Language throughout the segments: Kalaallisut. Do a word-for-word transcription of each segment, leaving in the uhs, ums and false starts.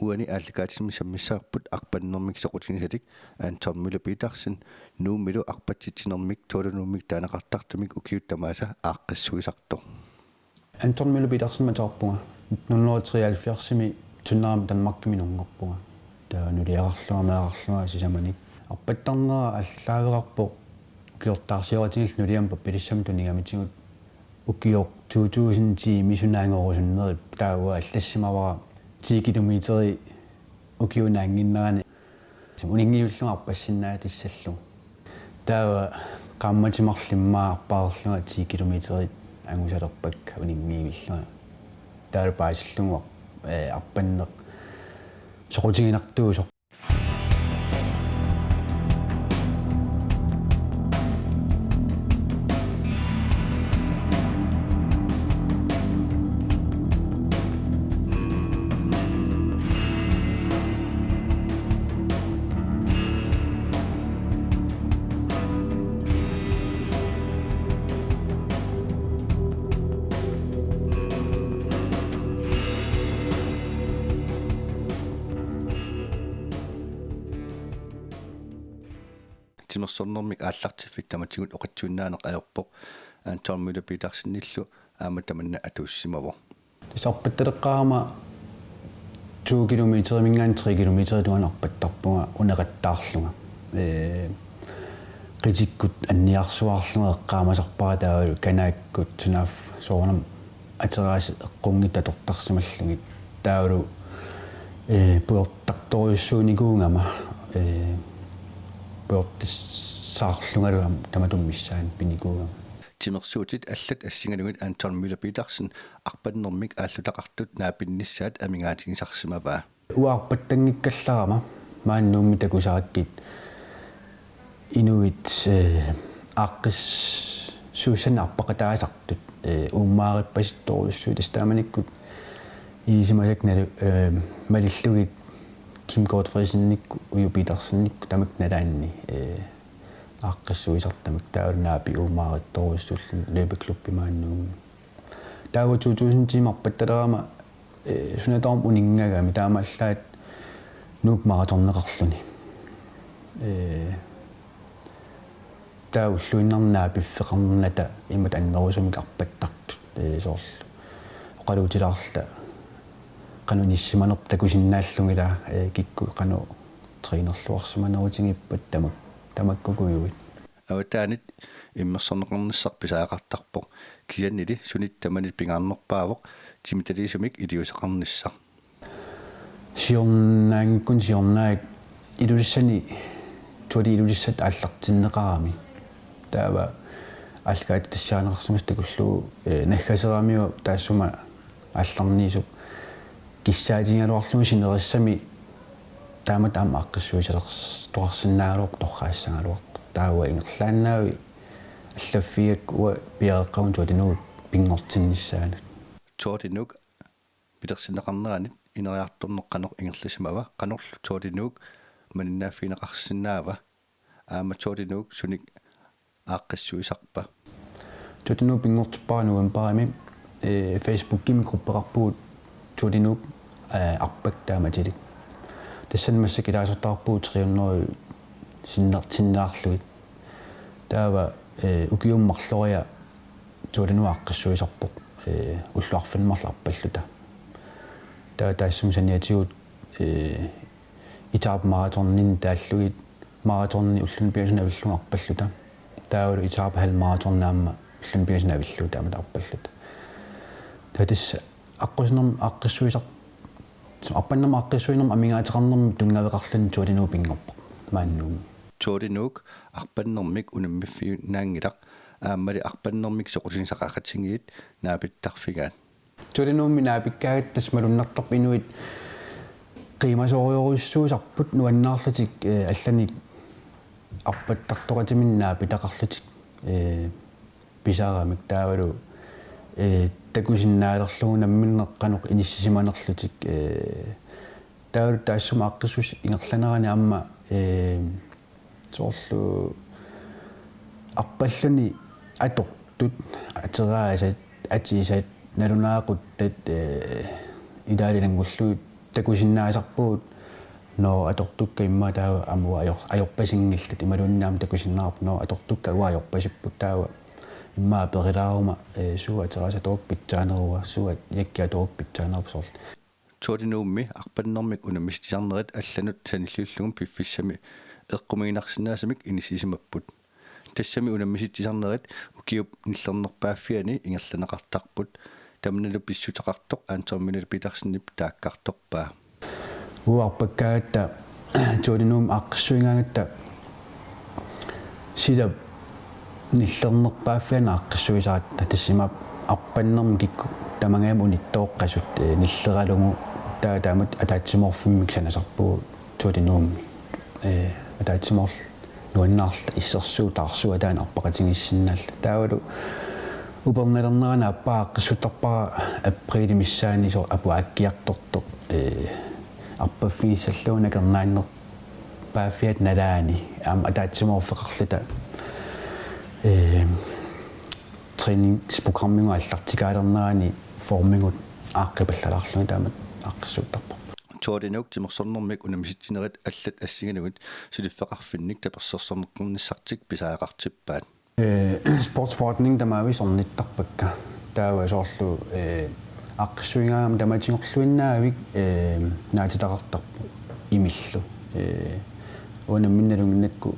Uani aallakaatitsisumik sammissavarput arpannermik soqutigisalik Anton Møller Petersen Nuummilu arpatsitsinermik Toola Nuummik taaneqartartumik ukiut tamaasa aaqqissuisartoq. Anton Møller Petersen ateqarpunga. Nitten hundrede og treoghalvfjerdsimi Tønderami Danmarkimi inunngorpunga. Taava nuliaqarlunga meeraqarlunga sisamanik. Arpattarnera aallaaveqarpoq ukiortaarsioratigillu nuliama pappilissama tunigamitigut. Ukioq to tusind ti-mi sunaanngorusunnerit taava allassimavara ti kilometeri ukiup naannginnerani uninngivillugu arpassinnaatissallunga. Taava qaammatit marluk immaqa arpaarlunga ti kilometerit angusalerpakka uninngivillunga. Taava paasillugu, eh, arpanneq soqutiginartuusoq. Timersornermik aallartiffik tamatigut oqitsuinnaaneq ajorpoq Anton Møller Petersenillu aamma tamanna atuussimavoq. Tassa arpattaleqqaarama to kilometeriminngaanniit tre kilometerit tungaanut arpattarpunga uneqattaarlunga. Ee, qitikkut anniarsuarlunga eqqaamasarpara taavalu kanaakkut sunaaffa soorunami ateraasut eqqunngitsut atortarsimallugit. Taavalu, ee, pujortartorujussuunikuugama, ee, pujortassaarlungalu aamma tamatuma missaani pinikuugama. Timersuutit allat assingalugit Anton Møller Petersen arpannermik aallutaqartut naapinnissaat amigaatigisarsimavaa. Uanga arpattanngikkallarama maani Nuummi takusarakkit inuit, eh, aaqqissuissanik arpaqataasartut, eh, uummaarippasittorujussuit, tassa taamanikkut ilisimasakka nalu-, eh, malillugit Kim Gottfriedsennikkut Uju Petersenikkut tamakku nalaanni, eh, aaqqissuisartut tamakku taavalu naapiit uummaarittorujussuulluni løbeklubbi maani Nuummi. Taava to tusind ti-mi arpattalerama, eh, suna tamarmi uninngagami taamaallaat Nuuk maratonneqarluni. Eh, taava ulluinnarni naapiffeqarnata imatut annerusumik arpattartut, eh, soorlu oqaluutilaarluta qanoq inissisimanerput takusinnaallugit ilaa, eh, kikkut qanoq trænerluarsimanerutigippata tamak-, tamakkukujuit. Avataanit immersorneqarnissaq pisariaqartarpoq, kisiannili sunitta tamanit pingaarnerpaavoq timitaliisumik iliuuseqarnissaq. Siornaanngikkuni siornaak Ilulissani, Tour de Ilulissat aallartinneqarami. Taava aallakaatitassiarineqarsimasoq takullugu, eh, naggaseramiuk taassuma aallarniisup kissaatigigaluarlugu sinerissami taamatut aamma aaqqissuisalertoqarsinnaagaluarpoq torraassagaluarpoq. Taava ingerlaannavik allaffigigakku uanga piareeqqavugut Tour de Nuuk pinngortinnissaanut. Tour de Nuuk pilersinneqarneranit ineriartorneq qanoq ingerlasimava, qanorlu Tour de Nuuk malinnaaffigineqarsinnaava, aamma Tour de Nuuk sunik aaqqissuisarpa? Tour de Nuuk pinngortippara novembarimi, eh, Facebookimi gruppeqarpugut Tour de Nuuk, eh, arpakka taamatilik. Tassani massakkut ilaasortaqarpugut tre hundrede sinner-, sinnerlugit. Taava, eh, ukiumut marloriarluni Tour de Nuuk aaqqissuisarpoq, eh, ullut arfineq-marluk arpalluta. Taava taassuma saniatigut, eh, etape maratonini taallugit, maratoni ulluni pingasuni avillugu arpalluta. Taavalu etape halvmaratoni aamma ulluni pingasuni avillugu taamatut arpalluta. Taava tassa aqqusinerm-, aaqqissuisar-, arpannermik aaqqissuinermik amigaateqarnermik tunngaveqarluni Tour de Nuuk pinngorpoq maani Nuummi. Tour de Nuuk arpannermik unammiffiunnaanngilaq, aammali arpannermik soqutigisaqaqatigiit naapittarfigaat. Tour de Nuummi naapikkaangatta tassa malunnartarpoq inuit qiimasoorujussuusarput nuannaarlutik, eh, allanik arpattartoqatiminnik naapitaqarlutik, eh, pisaramik taavalu, eh, takusinnaalerlugu namminneq qanoq inissisimanerlutik, eh, taavalu taassuma aaqqissuussap ingerlanerani aamma, eh, soorlu arpalluni atortut, ateraasat, atisat, nalunaaquttat, eh, ilaat ilanngullugit takusinnaasarpugut, nå atortukka immaqa taava aamma ajor-, ajorpasinngillat imaluunniit aamma takusinnaavarput, nå atortukka uanga ajorpasipput taava immaqa aperilaaruma, ee, suut ateraasatoruk pitsaanerua, suut jakkiatoruk pitsaanerua soorlu. Tour de Nuummi arpannermik unammisitsinermik allanut sanilliullugu piffissami eqqumiiginarsinnaasumik inissisimapput. Tassami unammisitsinermik ukiup nillernerpaaffiani ingerlanneqartarput. Tamannalu pissutaqartoq Anton Møller Petersenip taakkartorpaa. Uanga arpakkaangatta Tour de Nuummi aaqqissuigaangatta silap nillernerpaaffiani aaqqissuisaratta, tassa imaappoq arpannermi kikkut tamangajammik unittooqqasut, ee, nilleralugu, taava taamatut ataatsimoorfimmik sanasarpugut Tour de Nuummi. Ee, ataatsimoorl-, nuannaarl-, issersuut taarsuut ataani arpaqatigiissinnaallutik. Taavalu upernalernerani aappaa aaqqissuttarpara apriilip missaani soorlu apuakkiartortoq, ee, arpaffigissallugu nakornaannerpaaffiata nalaani aamma ataatsimoorfeqarluta, ee, træningsprogrammigut aallartikaalernerani formigut aaqqipallalaarlugit taamatut aaqqissuuttarparput. Tour de Nuuk timersornermik unammisitsinerit allat assigalugit suliffeqarfinnik tapersersorneqarnissartik pisariaqartippaat. Ee, sportsforretning tamaavisa ornittarpakka. Taava soorlu, ee, aaqqissuigaangama tamatiinnarluinnaavik, ee, naatitaqartarpoq imillu. Ee, uanga nammineq nalunnginnakku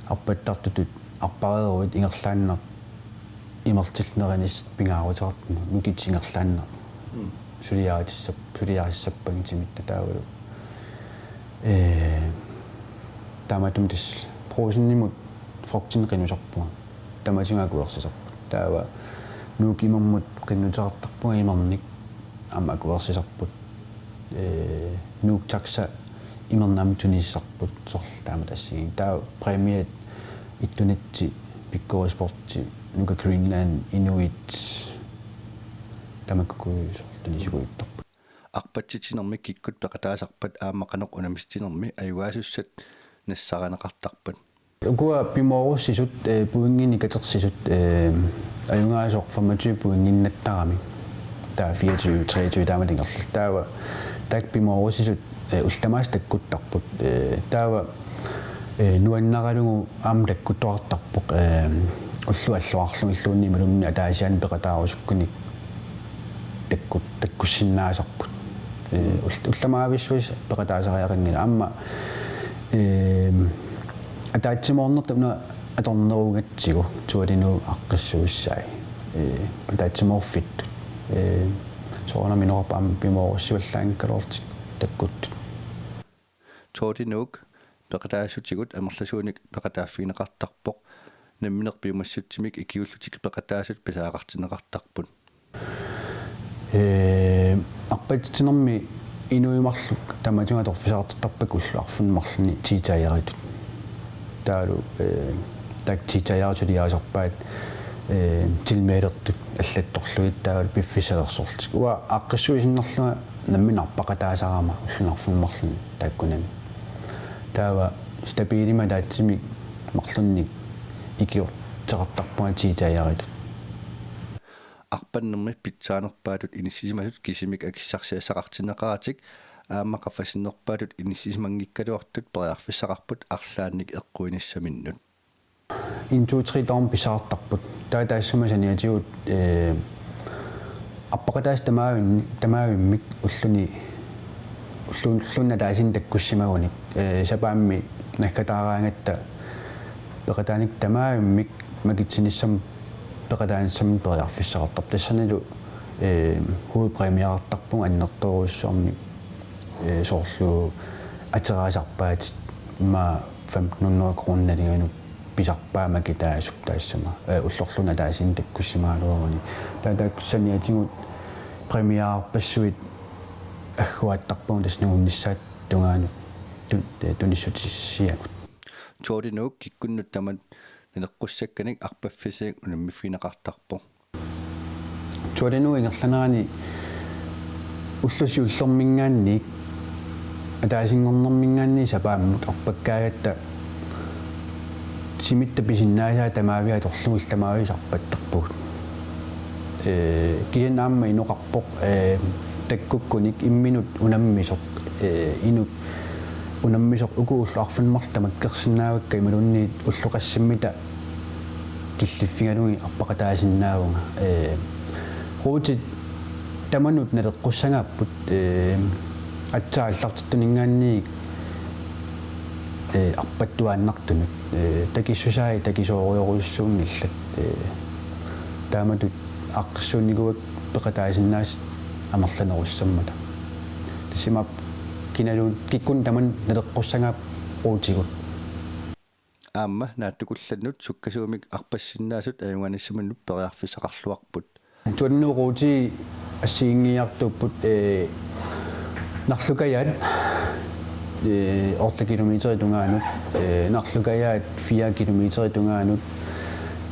arpattartutut arpareeruit ingerlaannaq imertillit nerinissaat pingaaruteqartut nukitsingerlaannaq. Mm. Suliaritissap-, suliarissappagut timitta taavalu. Ee, taamaattumik tassa Brugsenimut frugtinik qinusarpunga. Tamatigut akuersisarput. Taava Nuuk imermut qinnuteqartarpunga imernik aamma akuersisarput. Ee, Nuuk Taxa imernik aamma tunisisarput soorlu taamatut assigiinngitsut. Taava præmiat Ittu Natti, Pikkorissporti, Nuka Greenland, Inuit, tamakku soorlu tunisikuuttarput. Arpatsitsinermi kikkut peqataasarpat aamma qanoq unammisitsinermi ajugaasussat nassaarineqartarpat. Ukua pimoorussisut, ee, pointinik katersisut, ee, ajugaasoq femogtyve pointinnattaramik. Taava fireogtyve, treogtyve taamatut ingerlallutik. Taava taakku pimoorussisut, ee, ullut tamaasa takkuttarput. Ee, taava, ee, nuannaralugu aamma takkuttoqartarpoq, ee, ulloq alluarlugilluunniit imaluunniit ataasiaannaq peqataarusukkunik takkut-, takkussinnaasarput. Ee, ul-, ullut tamaavissuisa peqataasariaqanngilaq. Aamma, ee, ataatsimoornertut una atornerugatsigu Tour de Nuuk aaqqissuussai. Ee, ataatsimoorfittut. Ee, soorunami inoqarpoq aamma pimoorussivallaanngikkaluarlutik takkuttut. Tour de Nuuk peqataasutigut amerlasuunik peqataaffigineqartarpoq. Nammineq piumassutsimik ikiuullutik peqataasut pisariaqartinneqartarput. Ee, arpatsitsinermi inuit marluk tamatigut atorfissaqartittarpakka ullut arfineq-marlunni tiitaajaritut. Taavalu, ee, taakku tiitaajaritut suliarisarpaat, ee, tilmeelertut allattorlugit taavalu piffissalersorlutik. Uanga aaqqissuiinnarlunga nammineq arpaqataasarama ulluni arfineq-marlunni taakkunani. Taava stabilimik ataatsimik marlunnik ikiorteqartarpunga tiitaajaritut. Arpannermi pitsaanerpaatut inissisimasut kisimik akissarsiassaqartinneqaratik aamma qaffasinnerpaatut inissisimanngikkaluartut periarfissaqarput arlaannik eqquinissaminut. En, to, tre døgn pissartarput. Taava taassuma saniatigut, ee, arpaqataasut tamaavin-, tamaavimmik ulluni, ullun-, ullunnut ataasiinnaq takkussimagunik, ee, sapaammi naggataaraangatta peqataanikkut tamaavimmik makitsinissamut peqataanissamut periarfissaqartarpoq. Tassanilu, ee, hovedpræmieqartarpunga annertoorujussuarmik, ee, soorlu ateraasarpaat immaqa femten hundrede kroner nalinganut pisarpaat makitaasup taassuma, ee, ullorlu una ataasiinnaq takkussimagaluaruni. Taava taakku saniatigut præmieqarpassuit agguaattarpagut tassa nungunnissaata tungaanut tu-, ee, tunissutissiagut. Tour de Nuuk kikkunnut tamanut naleqqussakkanik arpaffissanik unammiffigineqartarpoq. Tour de Nuuk ingerlanerani ulloq siullermiingaanniit ataasinngornermiingaanniit sapaammut arpakkaangatta timitta pisinnaasaat tamaaviat atorlugit tamaavisa arpattarpugut. Ee, kisianni aamma inoqarpoq, ee, takkukkunik imminut unammisoq, ee, inuk unammisoq uku ullut arfineq-marluk tamakkersinnaavakka imaluunniit ullut qassimmita killiffigalugit arpaqataasinnaavunga. Ee, ruutit tamanut naleqqussagaapput, ee, aatsaat aallartittuninngaanniit, ee, arpattuaannartunut, ee, takissusai takisoorujorujussuunngillat, ee, taamatut aaqqissuunnikuuakka peqataasinnaasut amerlanerussammata. Tassa imaappoq kinaluunniit kikkunnit tamanit naleqqussagaapput ruutigut. Aamma naatsukullannut sukkasuumik arpassinnaasut ajugaanissiminut periarfissaqarluarput. Tuannu ruuti assigiinngiiartuupput, ee, narlukajaat, ee, otte kilometerit tungaanut, ee, narlukajaat fire kilometerit tungaanut,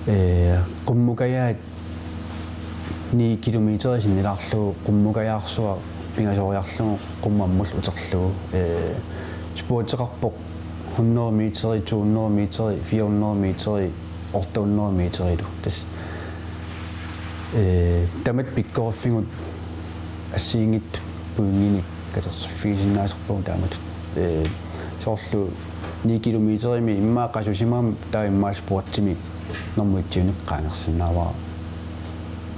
ee, qummukajaat ni kilometerit sinnilaarlugu qummukajaarsuaq pingasoriarlugu qummut ammullu uterlugu, ee, spurteqarpoq hundrede meterit, to hundrede meterit, fire hundrede meterit, otte hundrede meterilu. Tassa, ee, tamatta pikkoriffigut assigiinngitsut pointinik katersiffigisinnaasarpagut taamatut. Ee, soorlu ni kilometerimi immaqa qasusimagami taava immaqa spurtimi normu et-inik qaangersinnaavara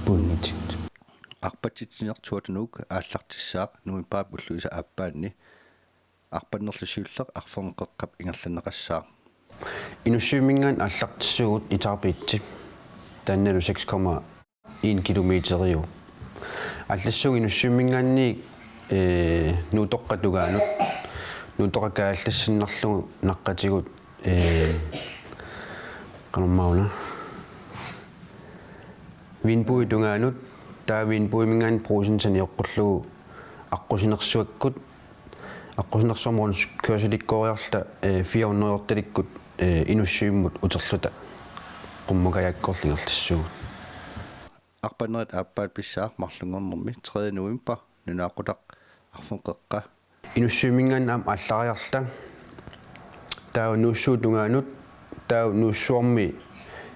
pointinik. Arpatsitsineq Tour de Nuuk aallartissaaq novembarip ulluisa aappaanni. Arpannerlu siulleq arferneq qeqqap ingerlanneqassaaq. Inussivimminngaanniit aallartissuugut etape et. Taannalu seks komma en kilometeriuvoq. Aallartissuugut Inussivimminngaanniit, ee, Nuutoqqap tungaanut. Nuutoqqap kaajallassinnerlugu naqqatigut, ee, qanormaana. Vinbui tungaanut, taava Vinbuiminngaanniit Brugsenip sanioqqullugu aqqusinersuakkut, aqqusinersuarmi rundkørselikkoriarluta, ee, fire hundrede-ortalikkut, ee, Inussivimmut uterluta qummukajaakkoorlu ingerlassuugut. Arpannerit aappaat pissaaq marlunngornermi tredje november, nunaqqutaq arferneq qeqqa. Inussivimminngaanniit aamma aallariarluta, taava Nuussuup tungaanut, taava Nuussuarmi,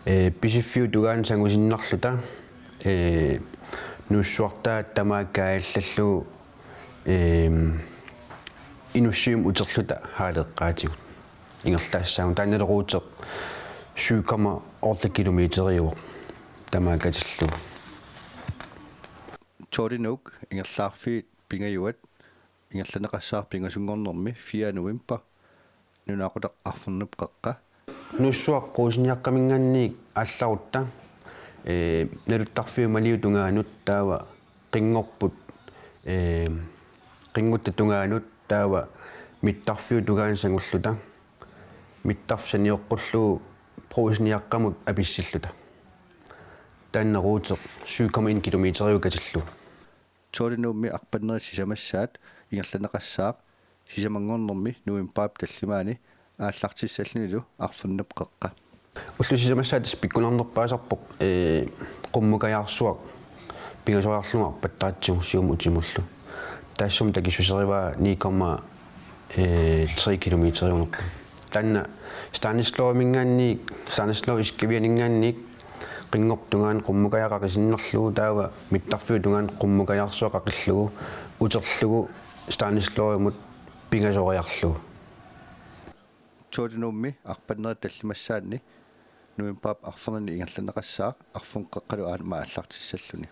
ee, Pisiffiup tungaanut sangusinnarluta, ee, Nuussuartaata tamaat kaajallallugu, ee, Inussivimmut uterluta haaleqqaatigut ingerlaassaagut. Taannalu ruuti syv komma otte kilometeriuvoq tamaat katillugu. Tour de Nuuk ingerlaarfiit pingajuat ingerlanneqassaaq pingasunngornermi fjerde november, nunaqqutaq arfernup qeqqa. Nuussuaq Brugseniaqqaminngaanniit aallarutta, ee, naluttarfiup maliup tungaanut taava qinngorput, ee, qinnguttap tungaanut taava mittarfiup tungaanut sangulluta, mittarfik sanioqqullugu Brugseniaqqamut apissilluta. Taanna ruuti syv komma en kilometeriuvoq katillugu. Tour de Nuummi arpannerit sisamassaat ingerlanneqassaaq sisamanngornermi novembarip tallimaani aallartissallunilu arfernup qeqqa. Ullut sisamassaat tassa pikkunarnerpaasarpoq, ee, qummukajaarsuaq pingasoriarlugu arpattaratsigu siumut utimullu. Taassuma takissuserivaa ni komma, ee, tre kilometeriunerpoq. Taanna Stanislawiminngaanniit, Stanislaw Iskivjaninngaanniit qinngortup tungaanut qummukajaq qaqisinnarlugu taava mittarfiup tungaanut qummukajaarsuaq qaqillugu uterlugu Stanislawimut pingasoriarlugu. Tour de Nuummi arpannerit tallimassaanni novembarip arfernanni ingerlanneqassaaq arfernup qeqqalu aamma aallartissalluni.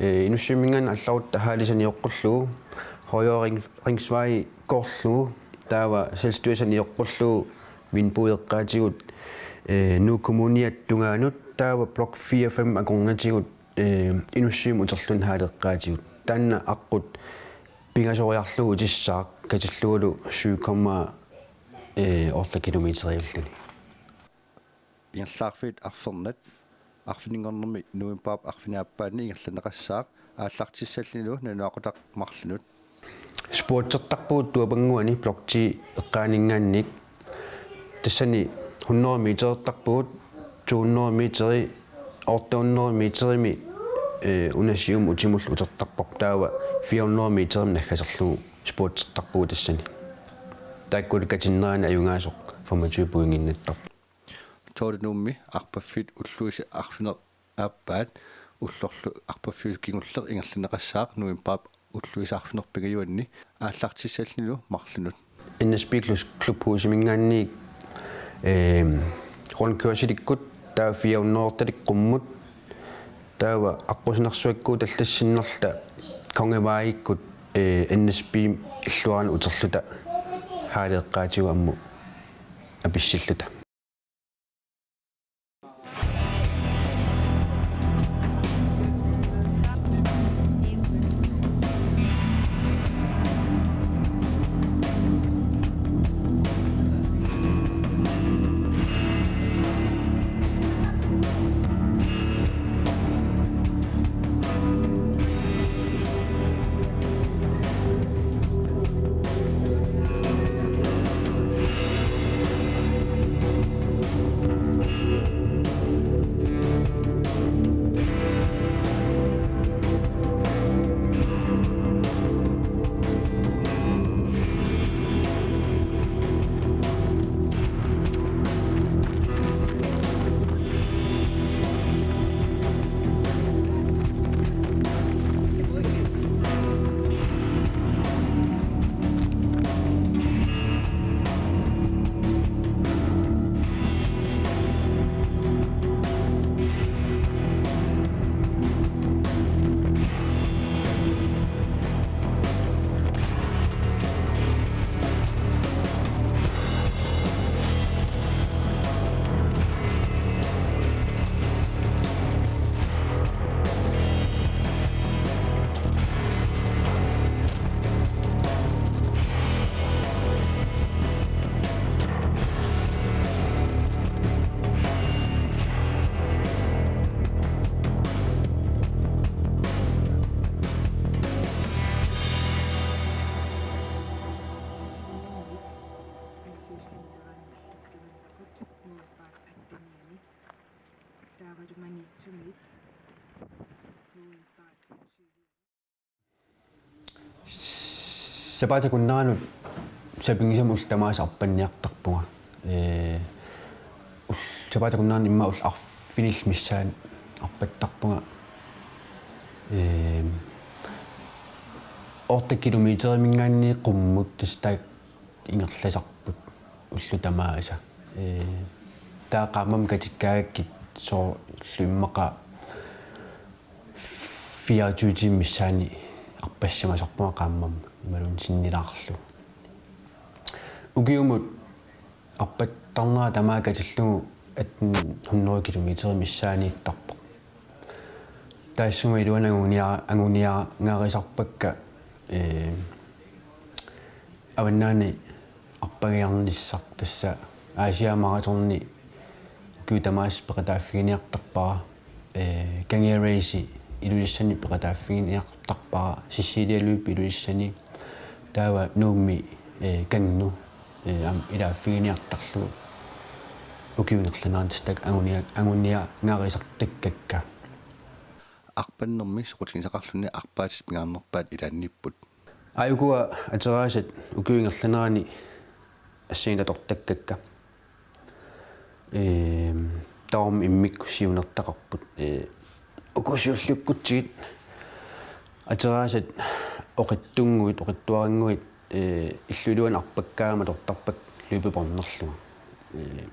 Ee, Inussivimminngaanniit aallarutta Haali sanioqqullugu, Høje Ring-, Ringsvej koorlugu, taava Selvstyre sanioqqullugu, Vinbui eqqaatigut, ee, Nuuk Kommuniap tungaanut, taava Blok fire fem akornatigut, ee, Inussivimmut uterluni Haali eqqaatigut. Taanna aqqut pingasoriarlugu utissaaq katillugulu syv komma otte kilometeriulluni. Ingerlaarfiit arfernat arfininngornermi novembarip arfineq-aappaanni ingerlanneqassaaq aallartissallunilu nalunaaqutaq marlunut. Spurtertarpugut tuapannguani Blok ti eqqaaninngaanniit. Tassani hundrede meterertarpugut, to hundrede meteri, otte hundrede meterimi, ee, una siumut utimullu utertarparput, taava fire hundrede meterimi naggaserlugu spurtertarpugut tassani. Taakkulu katinnerani ajugaasoq femogtyve pointinnattarput. Tour de Nuummi arpaffiit ulluisa arfineq-aappaat Ullorlu arpaffiusoq kingulleq ingerlanneqassaaq novembarip ulluisa arfineq-pingajuanni aallartissallunilu marlunut. N S B Klus-, Klubhusiminngaanniit, ehm, rundkørselikkut taava fire hundrede-talik qummut, taava aqqusinersuakkut tallassinnerluta Kongevejikkut, eh, N S B illuaranut uterluta haaleeqqaatigut ammut apissilluta. Sapaatip akunneranut sapinngisamik ullut tamaasa arpanniartarpunga. Ee, ul-, sapaatip akunneranut immaqa ullut arfinillit missaanni arpattarpunga. Ee, otte kilometeriminngaanniit qummut tassa taakku ingerlasarput ullut tamaasa. Ee, taava qaammammut katikkaangakkit soorlu immaqa fireogtyve tiimit missaanni arpassimasarpunga qaammammut imaluunniit sinnilaarlugu. Ukiumut arpattarnera tamaat katillugu atten hundrede kilometer missaaniittarpoq. Taassuma iluani angunia-, anguniarisarpakka, ee, avannaani arpagiarnissaq tassa Aasiaat Maratoni ukiut tamaasa peqataaffiginiartarpara, ee, Kangia Race Ilulissani peqataaffiginiartarpara, Cecilia Løb Ilulissani, taava Nuummi, ee, Kannu, ee, aamma ilaaffiginiartarlugu ukiup ingerlanerani tassa taakku angunia-, anguniangarisartakkakka. Arpannermi soqutigisaqarluni arpaatit pingaarnerpaat ilaanniipput. Aajuku ateraasaat ukiup ingerlanerani assigiinngitsut atortakkakka. Ehm, tamarmik immikkut siunertaqarput. Ee, uku siulliukkutsigit ateraasat oqitsunnguit, oqitsuarannguit, ee, illup iluani arpakkaangama atortarpakka løbebanderlunga. Ee,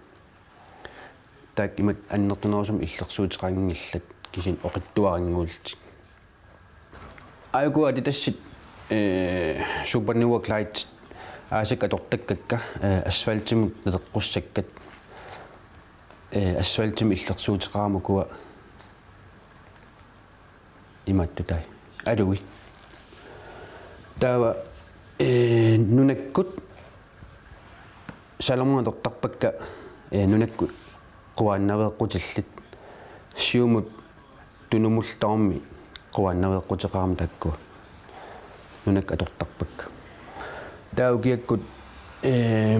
taakku imatut annertunerusumik illersuuteqanngillat kisianni oqitsuarannguullutik. Aajuku Adidasip, ee, Supernova Glide aasakkat atortakkakka, ee, asfaltimut naleqqussakkat, ee, asfaltimik illersuuteqarama ukua imaattutai. Alui. Taava, ee, nunakkut Salomonit atortarpakka, ee, nunakkut quaannaveeqqutillit. Siumut tunumullu tamarmik quaannaveeqquteqarami taakku nunakkut atortarpakka. Taava ukiakkut, ee,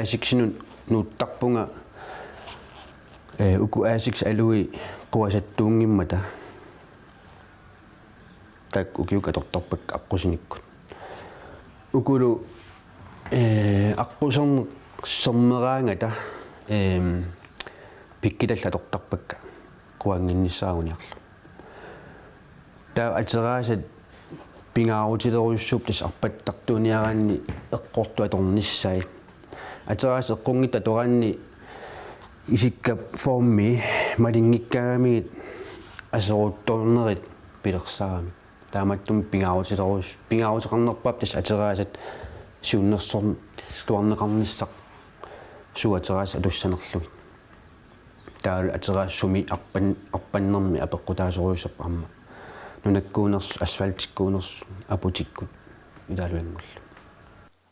Asics-inut nuuttarpunga, ee, uku Asics Alui quasattuunngimmata. Taakku ukiukkut atortarpakka aqqusinikkut. Ukulu, ee, aqquserneq sermeraangata, eem, pikkitallit atortarpakka quannginnissaat anguniarlugu. Ateraasat pingaarutilerujussuupput tassa arpattartuuniaraanni eqqortut atornissaat. Ateraasat eqqunngitsut atoraanni isikka formi malinngikkaangamigit aserortoornerit pilersaaramik. Taamaattumik pingaarutilerujus-, pingaaruteqarnerpaap tassa ateraasat siunnersorluarneqarnissaq suut ateraasat atussanerlugit. Taavalu ateraasat sumi arpan-, arpannermi apeqqutaasorujussuupput aamma. Nunakkuunersut, asfaltikkuunersut, aputikkut ilaalu ilanngullugit.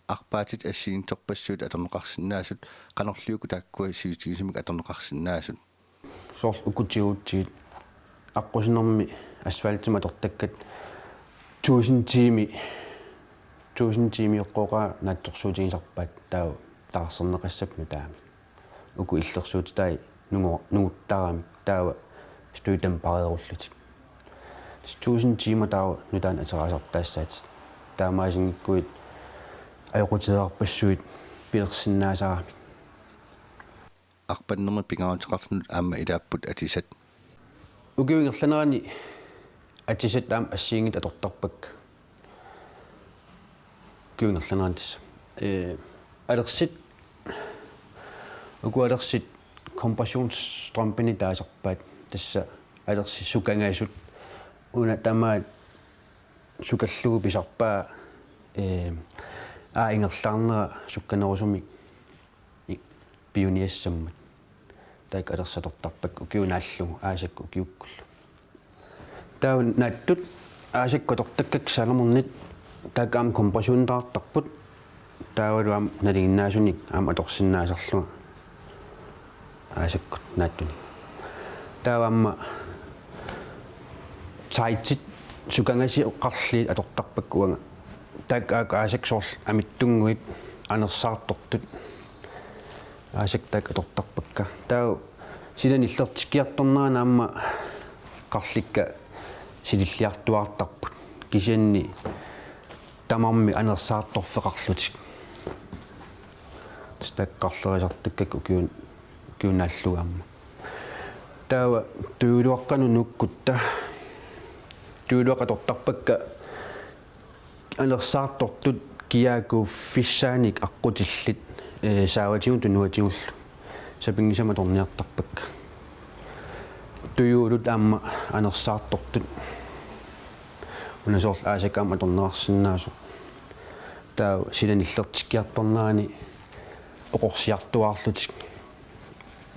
Arpaatit assigiinngitsorpassuit atorneqarsinnaasut, qanorluunniit taakkua sivisutigisumik atorneqarsinnaasut? Soorlu uku tiguutsigit aqqusinermi asfaltimik atortakkat tusind tiimi, tusind tiimioqqooqaat naatsorsuutigisarpaat taava taarserneqassapput nutaamik. Uku illersuutitai nungu-, nunguttaramik taava støvdæmpereerullutik. Tusind timer taava nutaanik ateraasartaassaatit. Taamaasinngikkuit ajoqutigeqarpassuit pilersinnaasaramik. Arpannermik pingaaruteqartunut aamma ilaapput atisat. Ukiup ingerlanerani atisat aamma assigiinngitsut atortarpakka. Ukiup ingerlanerani tassa. Ee, alersit, uku alersit kompressionsstrømpinik taasarpaat, tassa alersit sukangasut. Una tamaat sukallugu pisarpaa, ee, aa ingerlaarnera sukkanerusumik i-, piuniassammat. Taakku alersat atortarpakka ukiup naallugu aasakkut ukiukkullu. Taava naatsut aasakkut atortakkakka salamornit taakku aamma kompressionertarput. Taavalu aamma nalinginnaasunik aamma atorsinnaasarlunga aasakkut naatsunik. Taava aamma tightit sukangasioqqarliit atortarpakka uanga. Taakku aasakkut soorlu amitsunnguit anersaartortut. Aasakkut taakku atortarpakka. Taava sila nillertikkiartornerani aamma qarlikka sililliartuaartarput. Kisianni tamarmik anersaartorfeqarlutik. Tassa taakku qarlerisartakkakka ukiun-, ukiup naallugu aamma. Taava tujuluaqqanut nuukkutta. Tujuluaqqat atortarpakka anersaartortut kiaakkuuffissaanik aqqutillit, ee, saavatigut tunuatigullu. Sapinngisamik atorniartarpakka. Tujuulut aamma anersaartortut. Una soorlu aasakkut aamma atorneqarsinnaasoq. Taava sila nillertikkiartornerani oqorsiartuaarlutik.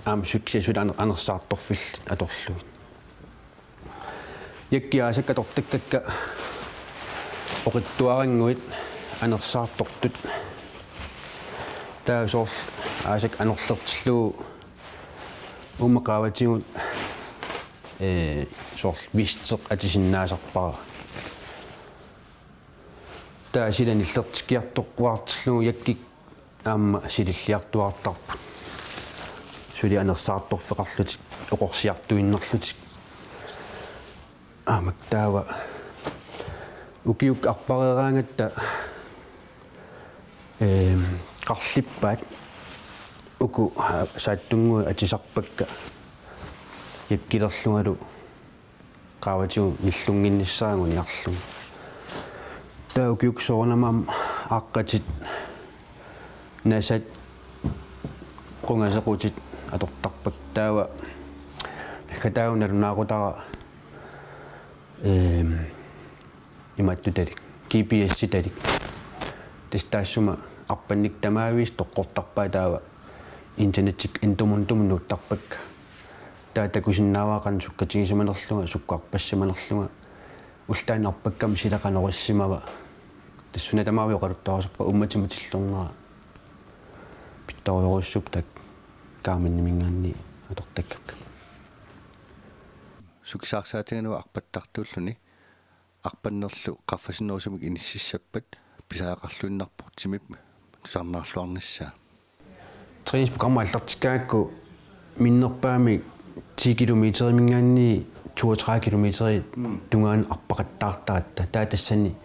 Aamma sut-, suli aner-, anersaartorfillit atorlugit. Jakkit aasakkut atortakkakka oqitsuarannguit anersaartortut. Taava soorlu aasakkut anorlertillugu uuma qaavatigut, ee, soorlu visteq atisinnaasarpara. Taava sila nillertikkiartoruartillugu jakkit aamma sililliartuaartarput. Suli anersaartorfeqarlutik, oqorsiartuinnarlutik. Aamma taava ukiukkut arpareeraangatta, eem, qarlippaat uku, aa, saattunnguit atisarpakka jakkilerlungalu qaavatigut nillunnginnissara anguniarlugu. Taava ukiukkut soorunami aamma aaqqatit, nasat, qungasequtit atortarpakka. Taava naggataavoq nalunaaqutara, eem, imaattutalik, G P S-italik. Tassa taassuma arpannik tamaviisa toqqortarpaa taava internettikkut Endomondo-mut nuuttarpakka. Taava takusinnaavara qanoq sukkatigisimanerlunga, sukkut arpassimanerlunga. Ullut taanna arpakkami sila qanoq issimava. Tassa suna tamaviisa oqaluttuarisarpara, uummatit matillernera. Pittorujussuupput taakku Garminiminngaanniit atortakkakka. Sukisaarsaatigalugu arpattartuulluni arpannerlu qaffasinnerusumik inississappat pisariaqarluinnarpoq timip tusarnaarluarnissaa. Træningsprogrammi aallartikkaangakku minnerpaamik ti kilometeriminngaanniit toogtredive kilometerit tungaanut arpaqattaartaratta. Taava tassani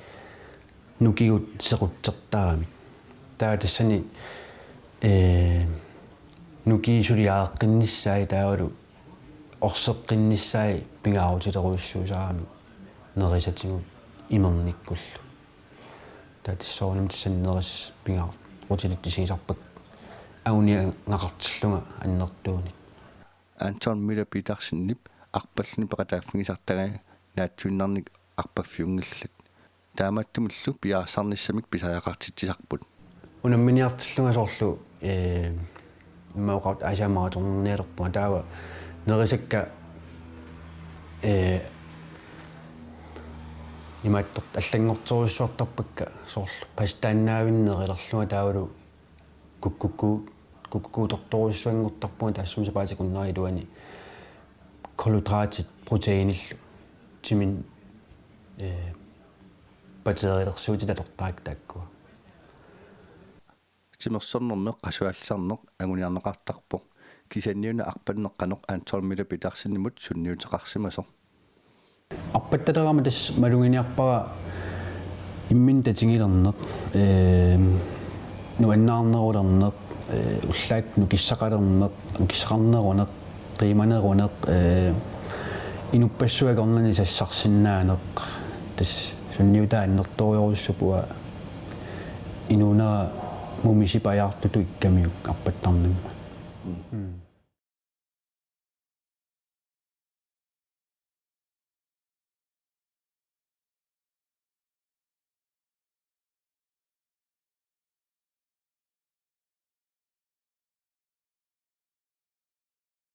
nukigut sequtsertaramik. Taava tassani, ee, nukiit suli aaqqinnissaat taavalu orseqqinnissaat pingaarutilerujussuusarami. nerisatigut imernikkullu. Taava tassa soorunami tassani nerisat pingaartitut isigisarpakka anguniagaqartillunga annertuunik. Anton Møller Petersenip arpalluni peqataaffigisartagai naatsuinnarnik arpaffiunngillat. Taamaattumillu piareersarnissamik pisariaqartitsisarput. Unamminiartillunga soorlu, ee, immaqa oqartut Aasiaat maratonernialerpunga, taava nerisakka, ee, imaattoq allanngorterujussuartarpakka, soorlu pasitaannaavinneq nerilerlunga taavalu kukkukku-, kukkukuutortorujussuanngortarpunga taassuma sapaatip akunneri iluani, kulhydratit proteinillu timinni, ee, bakteerilersuutit atortarakkit taakkua. Timersornermik qasuallisarneq anguniarneqartarpoq. Kisianniuna arpanneq qanoq Anton Møller Petersenimut sunniuteqarsimasoq. Arpattalerama tassa maluginiarpara imminut tatigilerneq, ee, nuannaarnerulerneq, ee, ullaakkut nukissaqalerneq, nukissaqarneruneq, qiimaneruneq, ee, inuppassuit akornanni sassarsinnaaneq, tassa sunniutaa annertoorujussuupput, uanga inuunera mumisip ajaartutut ikkamiuk arpattarnimmat. Mm.